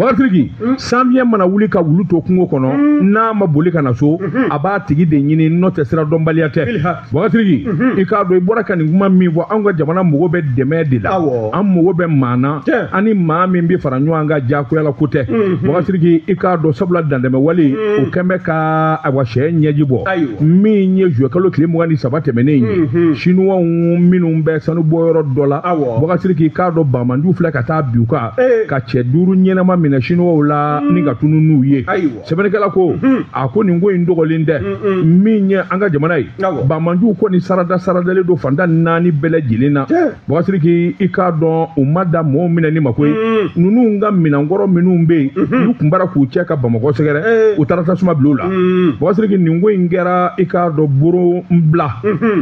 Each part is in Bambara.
Bakari sanfiɲɛ mana wuli ka wulu to kungo kɔnɔ, n'a ma boli ka na so, a b'a tigi de ɲini, n'o tɛ sira dɔnbaliya tɛ. Bakari, i k'a dɔn i bɔra ka nin kuma min fɔ, anw ka jamana mago bɛ dɛmɛ de la. An mago bɛ maa na ani maa min bɛ fara ɲɔgɔn kan diyagoya la ko tɛ. Bakari, i k'a dɔn sabula dantɛmɛ wale o kɛn bɛ ka awa sɛ ɲɛji bɔ. Min ye juillet kalo tile 23 tɛmɛnen ye, Sinuwaw minnu bɛ sanu bɔyɔrɔ dɔ la, Bakari, i k'a dɔn banbaanciw filɛ ka taa bin u kan ka cɛ 5 ɲɛnama minɛ Sinuwaw la ni ka tunu n'u ye. Sɛbɛnnikɛla ko a ko nin ko in dɔgɔlen tɛ. Min ye an ka jamana ye, banbaanciw kɔni sarada saradalen don fanda 4 bɛɛ lajɛlen na. Bakari, i k'a dɔn u ma da mɔgɔw minɛni ma koyi. Ninnu ka minɛnkɔrɔ minnu bɛ yen, n'u kun bara k'u cɛ ka Bamakɔ sɛgɛrɛ, u taara tasuma bila u la. Bakari, nin ko in kɛra, i k'a dɔn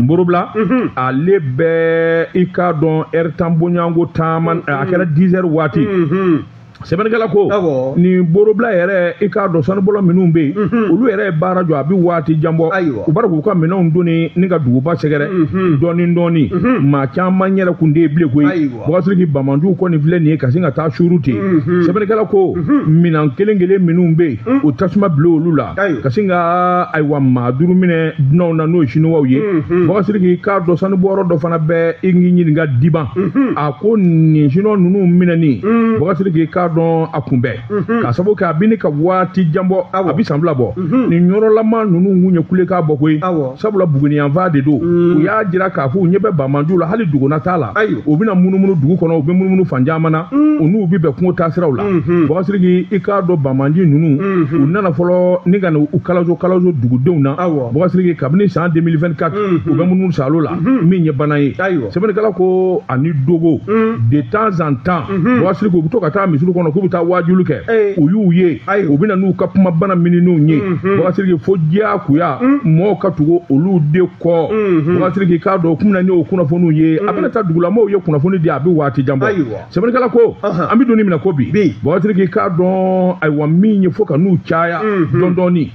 Borobila ale bɛ, i k'a dɔn ɛri tan bɔɲɔgɔnko taama, a kɛra 10 heures waati. Sɛbɛnnikɛla ko nin Borobila yɛrɛ, i k'a dɔn sanubɔla minnu bɛ yen, olu yɛrɛ ye baara jɔ a bɛ waati jan bɔ. U b'a k'u ka minɛnw donni ni ka duguba sɛgɛrɛ dɔɔni dɔɔni. Maa caman yɛrɛ kun tɛ yen bilen koyi. Bakari, banbaanciw kɔni filɛ nin ye ka sin ka taa suuru ten. Sɛbɛnnikɛla ko minɛn kelen kelen minnu bɛ yen, u tasuma bila olu la ka sin ka ayiwa maa 5 minɛ dunanw na, n'o ye Sinuwaw ye. Bakari, k'a dɔn sanubɔyɔrɔ dɔ fana bɛ i k'i ɲininka Diban. A ko nin Sinuwa ninnu minɛni, Bakari, k'a dɔn a kunbɛn k'a sababu kɛ a bɛ ne ka waati jan bɔ, a bɛ san 2 bɔ. Nin yɔrɔlama ninnu kun ye kulekan bɔ koyi, sabula Buguniyanfan de don. U y'a jira k'a fɔ u ɲɛ bɛ banbaanciw la, hali duguna t'a la. U bɛna munumunu dugu kɔnɔ, u bɛ munumunu fan caman na, u n'u bɛ bɛn kungo taasiraw la. Bakari, i k'a dɔn banbaanci ninnu u nana fɔlɔ ni ka na u kalaso kalaso dugudenw na. Bakari, kabini san 2024 u bɛ munumunu salo la, min ye bana ye. Sɛbɛnnikɛla ko ani dogo de temps en temps, Bakari, u bɛ to ka taa misiri kɔnɔ k'u bɛ taa waajuli kɛ, u y'u ye u bɛ na n'u ka kuma bana minnu ye. Bakari, fo diyagoya mɔgɔw ka tugu olu de kɔ. Bakari, k'a dɔn kun na n'o kunnafoniw ye, a bɛna taa dugulamɔgɔw ye kunnafoni di, a bɛ waati jan bɔ. Sɛbɛnnikɛla ko an bɛ don min na ko bi, Bakari, k'a dɔn ayiwa min ye fo ka n'u caya dɔɔni dɔɔni.